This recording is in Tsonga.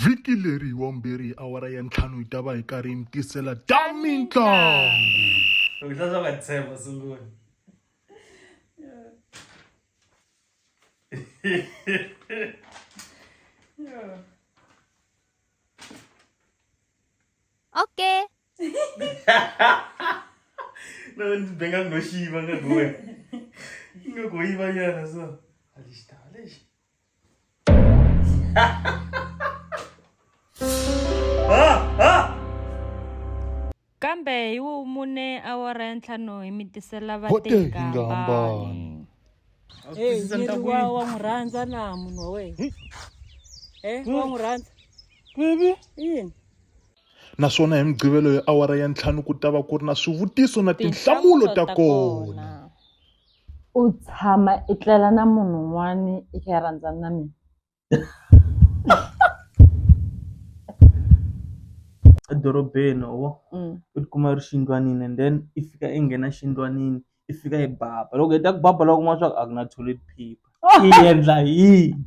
Vhiki leri hi Wavumbirhi hi awara ya ntlhanu hi ta va hi karhi hi mi tisela ta mintlangu. Loko swa swa nga tshemba sungula. Okay. Loko ndzi benga no xiva nga ku wena. Nga ku yiva nyana so. A lexi ta lexi. Kambe hi vumune awara ya ntlhanu hi mi tisela Va te hi nga hambani. Hey, miri wa wa n'wi rhandza na munhu wa wena eh wa n'wi rhandza Baby. yini Naswona hi Mugqivelo hi awara ya ntlhanu ku ta va ku ri na swivutiso na tinhlamulo ta kona. U tshama i tlela na munhu un'wani i kha i rhandzana na mina? Edorobeni wa u tikuma u ri xiyindlwanini and then i fika i nghena xiyindlwanini i fika i baba loko u heta ku baba la u kuma swa ku a ku na toilet paper i endla yini?